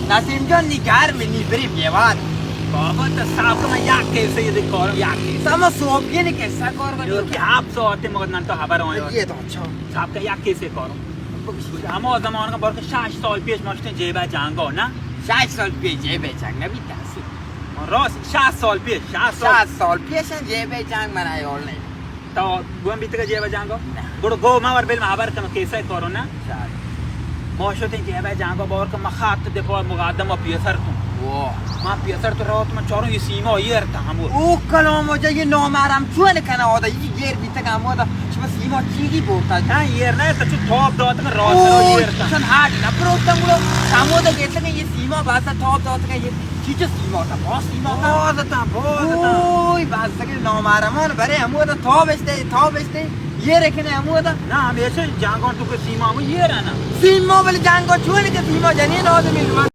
نسیم جان، نی گرم، نی بریم یه واد. بابا، تو صاحب کو من یک کیسه یه کارم، یک کیسه. سما صبح کی نی کیسه کار کنی؟ یو کی آپ ساعت مگر نن تو خبر آیا. یه تو اچھا. صاحب کا یک کیسه کارم. اما زمان کا بار که شش سال پیش ما شتیں جیبه جنگا، نه؟ شش سال پیش جیبه جنگ نبی تاسی. راست، شش سال پیش، شش سال. شش سال پیش جیبه جنگ من ایال نی. تو گون بیتگا جیبا جنگا؟ نه. گڑا گو ما ور بل ما خبر کنو کیسه کارو نه؟ چار. ما شتیں جیبا جنگا بار که ما خط دفاع مقدم و پیسر تو. واه. ما پیسر تو روت ما چاروں یہ سیما ایر تا ہمو. او کلام وجہ یہ نامحرم چون کنا آدا یہ گیر بیتگا ہمو دا. شما سیما چیگی بورتا؟ نه، ایر نه، تو چو تاب داتگا راست او، ایر تا. چون ہاڈ نہ پروتم گڑا. ہمو دا گیتگا یہ سیما باسا تاب داتگا یہ. چیچو سیما تا، باز سیما تا. باز تا، باز تا. اوی، باز سگے نامحرمان برے ہمو دا تاب اشتے، تاب اشتے. یہ رکھنے ہمو دا. نه، ہمیشہ جانگان تو که سیما ہمو یہ رہنا. سیما بلے جانگان چون که سیما جنین آدمی.